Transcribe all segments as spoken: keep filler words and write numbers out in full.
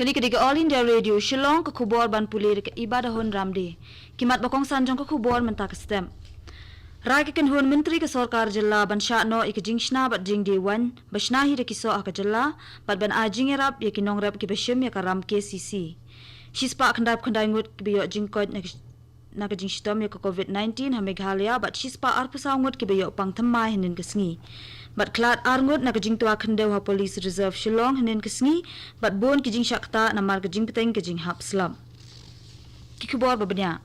Kane ka dei ka All India Radio Shillong, ka khubor ban pule da ka Ibadahun Ramde. Ki mat ba kongsan jong ka khubor mynta ka step. Rai ka kynhun myntri ka sorkar jylla ban shah noh ïa ka jingshna bad jingdie waiñ ba shna hi da ki soh ha ka jylla, bad ban ai jingïarap ïa ki nongrep kiba shim ïa ka ram K C C. Shispah khyndai phew khyndai ngut kiba ïoh jingkoit na ka na ka jingshitom ïa ka covid nineteen ha Meghalaya, bad shispah arphew saw ngut kiba ïoh pang thymmai hynnin ka sngi. Bad khlad ar ngut na ka jingtwa khyndew ha Police Reserve Shillong hynnin ka sngi, bad bun ki jingshah ktah namar ka jingbteng ka jinghap slap. Ki khubor ba bniah.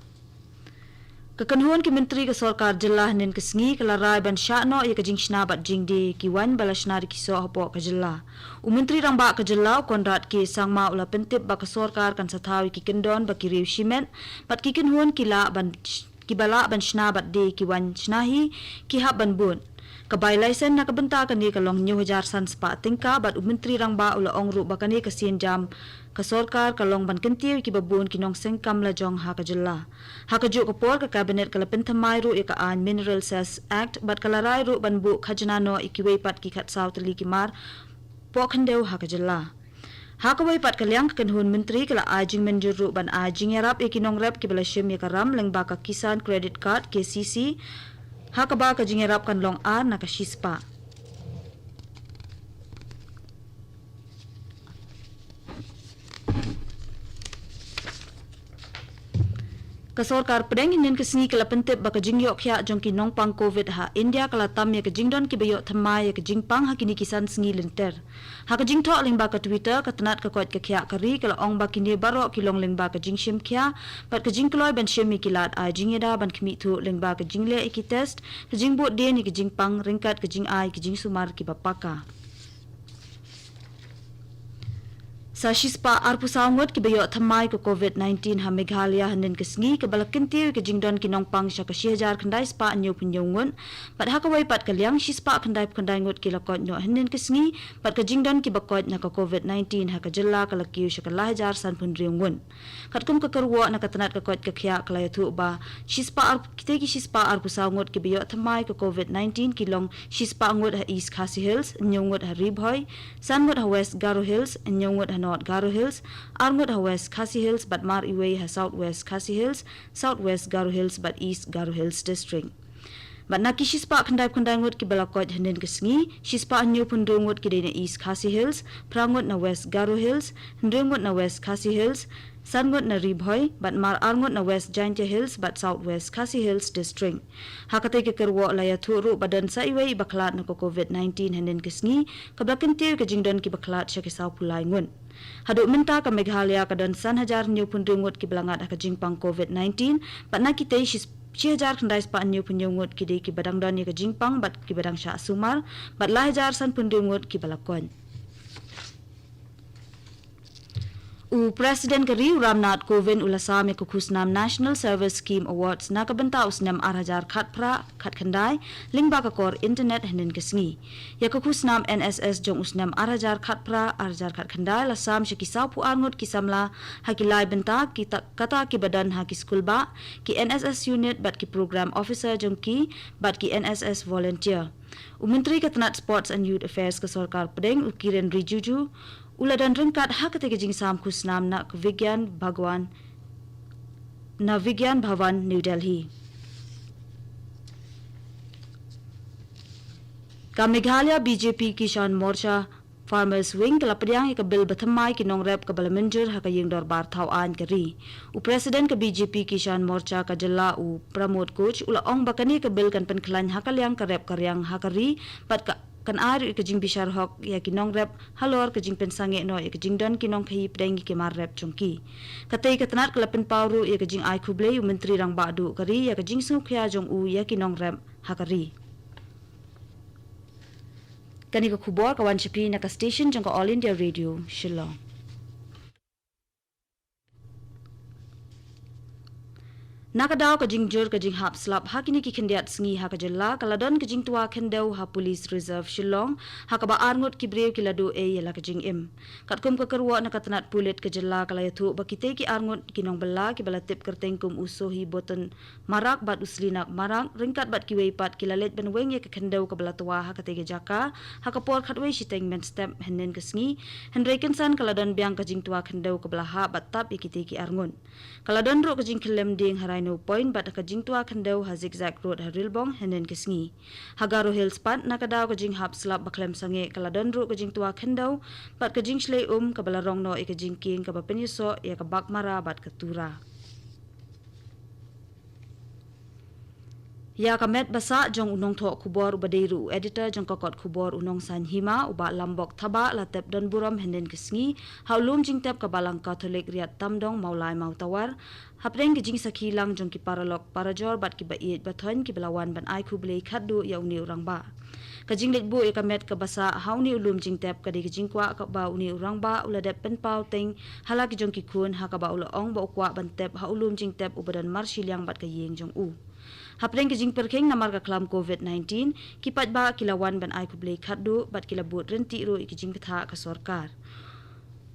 Ka kynhun ki myntri ka sorkar jylla hynnin ka sngi ka la rai ban shah noh ïa ka jingshna bad jingdie ki waiñ ba la shna da ki soh hapoh ka jylla. U Myntri Rangbah ka jylla, u Conrad K Sangma, u la pyntip ba ka sorkar kan sa thaw ïa ki kyndon ba ki riew shimet bad ki kynhun ki lah ban sh-, kiba lah ban shna bad die ki waiñ shna hi, ki hap ban bud. Ka bai laisen na ka bynta kane ka long hynñiew hajar san spah tyngka, bad u Myntri Rangbah u la ong ruh ba kane ka sienjam ka sorkar ka long ban kyntiew ïa kiba bun ki nongseng kam lajong ha ka jylla. Ha kajuh ka por, ka Cabinet ka la pynthymmai ruh ïa ka aiñ Mineral Cess Act, bad ka la rai ruh ban buh khajna noh ïa kiwei pat ki khatsaw tylli ki mar poh khyndew ha ka jylla. Ha kawei pat ka liang, ka kynhun myntri ka la ai jingmynjur ruh ban ai jingïarap ïa ki nongrep kiba la shim ïa ka ram lyngba ka Kisan Credit Card, K C C, ha kaba ka jingïarap kan long ar na ka shispah. Ka sorkar pdeng hynnin ka sngi ka la pyntip ba ka jingïoh khiah jong ki nongpang covid ha India ka la tam ïa ka jingdon kiba ïoh thymmai ïa ka jingpang ha kine ki san sngi lynter. Ha ka jingthoh lyngba ka Twitter, ka tnat ka koit ka khiah ka ri ka la ong ba kine baroh ki long lyngba ka jingshim khia bad ka jingkloi ban shim ïa ki lad ai jingïada ban khmih thuh lyngba ka jingleh ïa ki test, ka jingbuddien ïa ka jingpang ryngkat ka jingai ïa ki jingsumar kiba paka. Sa shispah arphew saw ngut kiba ïoh thymmai ka covid nineteen ha Meghalaya hynnin ka sngi, kaba la kyntiew ïa ka jingdon ki nongpang sha ka shi hajar khyndai spah hynñiew phew hynñiew ngut. Bad ha kawei pat ka liang, shispah khyndai phew khyndai ngut ki la koit noh hynnin ka sngi, bad ka jingdon kiba koit na ka covid nineteen ha ka jylla ka la kiew sha ka lai hajar san phew hynriew ngut. Katkum ka kyrwoh na ka tnat ka koit ka khiah ka la ïathuh ba shispah ar-, kitei ki shispah arphew saw ngut kiba ïoh thymmai ka covid nineteen ki long shispah ngut ha East Khasi Hills, hynñiew ngut ha Ri Bhoi, san ngut ha West Garo Hills, hynñiew ngut ha North Garo Hills, ar ngut ha West Khasi Hills, bad mar iwei ha South West Khasi Hills, South West Garo Hills bad East Garo Hills District. Bad na ki shispah khyndai phew khyndai ngut kiba la koit hynnin ka sngi, shispah hynñiew phew hynriew ngut ki dei na East Khasi Hills, phra ngut na West Garo Hills, hynriew ngut na West Khasi Hills, san ngut na Ri Bhoi, bad mar ar ngut na West Jaintia Hills bad South West Khasi Hills District. Ha katei ka kyrwoh la ïathuh ruh ba don sa iwei iba khlad na ka covid nineteen hynnin ka sngi, kaba la kyntiew ïa ka jingdon kiba khlad sha ki saw phew lai ngut. Haduh mynta ka Meghalaya ka don san hajar hynñiew phew hynriew ngut kiba la ngat ha ka jingpang covid nineteen, bad na kitei shi, shi hajar khyndai spah hynñiew phew hynñiew ngut ki dei kiba dang don ïa ka jingpang bad kiba dang shah sumar, bad lai hajar san phew hynriew ngut kiba la koit. U President ka ri, u Ramnath Kovind, u la sam ïa ka khusnam National Service Scheme Awards na ka bynta u snem ar hajar khatphra khatkhyndai lyngba ka kor internet hynnin ka sngi. Ïa ka khusnam N S S jong u snem ar hajar khatphra ar hajar khatkhyndai la sam sha ki saw phew ar ngut ki samla ha ki lai bynta, kita, kata kiba don ha ki skulbah, ki N S S unit bad ki program officer jong ki, bad ki N S S volunteer. U Myntri ka tnat Sports and Youth Affairs ka sorkar pdeng, u Kiren Rijiju, u la don ryngkat ha katei ka jingsam khusnam na ka Vigyan Bhagwan, na Vigyan Bhawan, New Delhi. Ka Meghalaya B J P Kisan Morcha Farmers Wing ka la pdiang ïa ka bill ba thymmai ki nongrep kaba la mynjur ha ka ïing dorbar thaw aiñ ka ri. U President ka B J P Kisan Morcha ka jylla, u Pramod Koch, u la ong ba kane ka bill kan pynkhlaiñ ha ka liang ka rep ka riang ha ka ri, bad ka, kan ai ruh ïa ka jingbishar hok ïa ki nongrep halor ka jingpynsangeh noh ïa ka jingdon ki nongkhaïi pdeng ïa ki mar rep jong ki. Katei ka tnat ka la pynpaw ruh ïa ka jingai khublei u Myntri Rangbah Duh ka ri ïa ka jingsngewkhia jong u ïa ki nongrep ha ka ri. Kane ka khubor ka wan sha phi na ka station jong ka All India Radio, Shillong. Na ka daw ka jingjur ka jinghap slap ha kine ki khyndiat sngi ha ka jylla, ka la don ka jingtwa khyndew ha Police Reserve Shillong, ha kaba arngut ki briew ki la duh ei ïa la ka jingim. Katkum ka kyrwoh na ka tnat pulit ka jylla ka la ïathuh ba kitei ki arngut ki nongbylla kiba la tip kyrteng kum u Sohi Boton Marak bad u Slinak Marak, ryngkat bad kiwei pat, ki la leit ban weng ïa ka khyndew kaba la twa ha katei ka jaka ha ka por khatwei shiteng mynstep hynnin ka sngi, hynrei kynsan ka la don biang ka jingtwa khyndew kaba la hap bad tap ïa kitei ki arngut. Ka la don ruh ka jingkhyllem dieng ha Rhino Point bad ka jingtwa khyndew ha Zigzag Road ha Rilbong hynnin ka sngi. Ha Garo Hills pat, na ka daw ka jinghap slap ba khlem sangeh, ka la don ruh ka jingtwa khyndew bad ka jingshlei um kaba la rong noh ïa ka jingkieng kaba pynïasoh ïa ka Baghmara bad ka Tura. Ïa ka met ba sah jong u nongthoh khubor uba dei ruh u editor jong ka kot khubor u Nongsaiñ Hima, u Bah Lambok Thabah, la tep don burom hynnin ka sngi ha u lum jingtep ka Balang Katholik Riat Tamdong Mawlai Mawtawar, hapdeng ka jingsakhi lang jong ki paralok parajor bad kiba ïeit ba thoiñ kiba la wan ban ai khublei khatduh ïa une u rangbah. Ka jingleit buh ïa ka met kaba sah ha une u lum jingtep ka dei ka jingkwah kaba une u rangbah u la dep pynpaw teng ha la ki jong ki khun, ha kaba u la ong ba u kwah ban tep ha u lum jingtep uba don marshiliang bad ka ïing jong u. Hapdeng ka jingpyrkhing namar ka khlam covid nineteen, ki paidbah ki la wan ban ai khublei khatduh bad ki la bud ryntih ruh ïa ki jingbthah ka sorkar.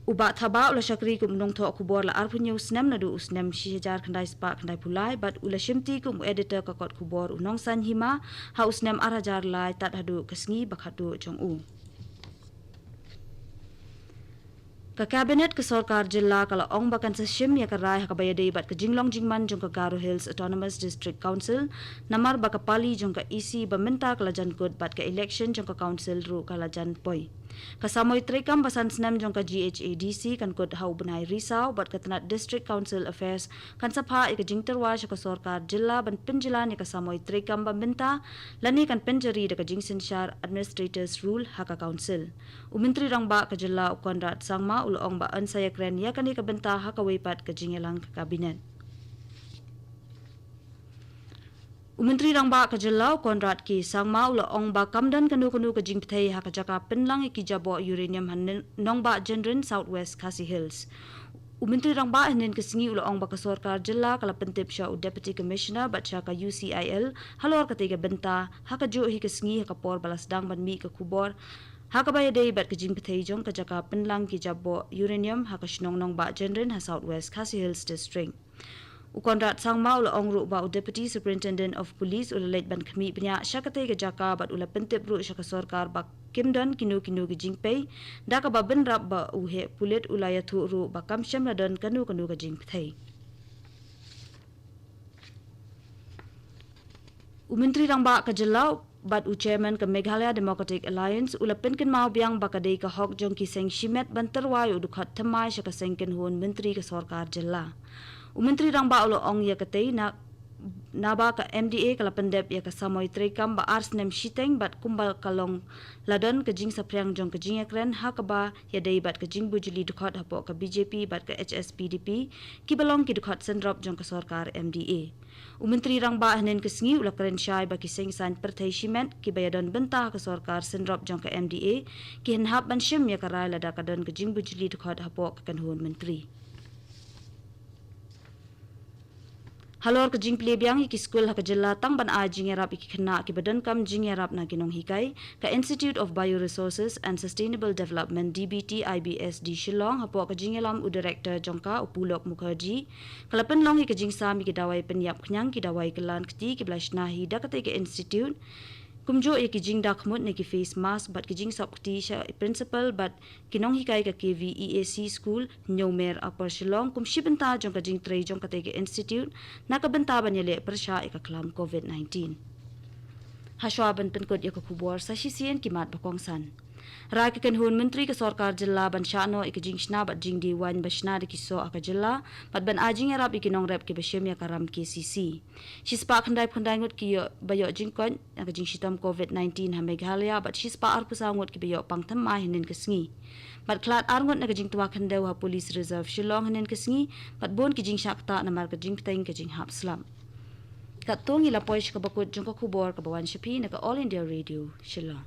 U Bah Thabah u la shakri kum u nongthoh khubor la arphew hynñiew snem naduh u snem shi hajar khyndai spah khyndai phew lai bad u la shimti kum u editor ka kot khubor u Nongsaiñ Hima ha u snem ar hajar lai tad haduh ka sngi ba khatduh jong u. Ka Cabinet ka sorkar jylla ka la ong ba kan sa shim ïa ka rai ha kaba ïadei bad ka jinglong jingman jong ka Garo Hills Autonomous District Council, namar ba ka pali jong ka E C ba mynta ka la jan kut bad ka election jong ka council ruh ka la jan poi. Ka samoi treikam ba san snem jong ka G H A D C kan kut ha u bnai Risaw bad ka tnat District Council Affairs kan sa phah ïa ka jingtyrwa sha ka sorkar jylla ban pynjlan ïa ka samoi treikam ba mynta, lane kan pynjari da ka jingsynshar Administrators Rule ha ka council. U Myntri Rangbah ka jylla u Conrad Sangma u la ong ba yn sa ïakren ïa kane ka bynta ha kawei pat ka jingïalang ka Cabinet. U Myntri Rangbah ka jylla u Conrad K Sangma u la ong ba kam don kano kano ka jingpyrthei ha ka jaka pynlang ïa ki jaboh uranium ha Nongbah Jynrin, South West Khasi Hills. U Myntri Rangbah hynnin ka sngi u la ong ba ka sorkar jylla ka la pyntip sha u Deputy Commissioner bad sha ka U C I L halor katei ka bynta ha kajuh hi ka sngi ha ka por ba la sdang ban mih ka khubor ha kaba ïadei bad ka jingpyrthei jong ka jaka pynlang ki jaboh uranium ha ka shnong Nongbah Jynrin ha South West Khasi Hills District. U Conrad Sangma u la ong ruh ba u Deputy Superintendent of Police u la leit ban khmih bniah sha katei ka jaka bad u la pyntip ruh sha ka sorkar ba kim don kino kino ki jingpei, da kaba bynrap ba u heh pulit u la ïathuh ruh ba kam shym la don kano kano ka jingpyrthei. U Myntri Rangbah ka jylla bad u Chairman ka Meghalaya Democratic Alliance u la pynkynmaw biang ba ka dei ka hok jong ki seng shimet ban tyrwa ïa u dkhot thymmai sha ka seng kynhun myntri ka sorkar jylla. U Myntri Rangbah u la ong ïa katei na, naba ka M D A ka la pyndep ïa ka samoi treikam ba ar snem shiteng bad kumba ka long la don ka jingsaphriang jong ka jingïakren ha kaba ïadei bad ka jingbujli dkhot hapoh ka B J P bad ka H S P D P, kiba long ki dkhot synrop jong ka sorkar M D A. U Myntri Rangbah hynnin ka sngi u la kren shai ba ki seng saiñ pyrthei shimet kiba ïadon bynta ha ka sorkar synrop jong ka M D A ki hap ban shim ïa ka rai lada ka don ka jingbujli dkhot hapoh ka kynhun myntri. Halor ka jingplie biang ïa ki skul ha ka jylla tang ban ai jingïarap ïa ki khynnah kiba donkam jingïarap na ki nonghikai, ka Institute of Bioresources and Sustainable Development, D B T I B S D Shillong, hapoh ka jingïalam u Director jong ka, u Pulok Mukherjee, ka la pynlong ïa ka jingsam ïa ki dawai pynïap khñiang, ki dawai kylla kti kiba la shna hi da katei ka institute, kumjuh ïa ki jingdakhmut ne ki face mask bad ki jingsop kti sha i principal bad ki nonghikai ka K V E A C School, Hynñiewmer, Upper Shillong, kum shi bynta jong ka jingtrei jong katei ka institute na ka bynta ban ïaleh pyrshah ïa ka khlam covid nineteen. Hashwa ban pynkut ïa ka khubor, sa shisien ki mat ba kongsan. Rai ka kynhun myntri ka sorkar jylla ban shah noh ïa ka jingshna bad jingdie waiñ ba shna da ki soh ha ka jylla bad ban ai jingïarap ïa ki nongrep kiba shim ïa ka ram K C C. Shispah khyndaiphew khyndai ngut ki ïoh, ba ïoh jingkoit na ka jingshitom covid nineteen ha Meghalaya bad shispah arphew saw ngut kiba ïoh pang thymmai hynnin ka sngi. Bad khlad ar ngut na ka jingtwa khyndew ha Police Reserve Shillong hynnin ka sngi bad bun ki jingshah ktah namar ka jingbteng ka jinghap slap. Katto ngi la poi sha kaba kut jong ka khubor kaba wan sha phi na ka All India Radio Shillong.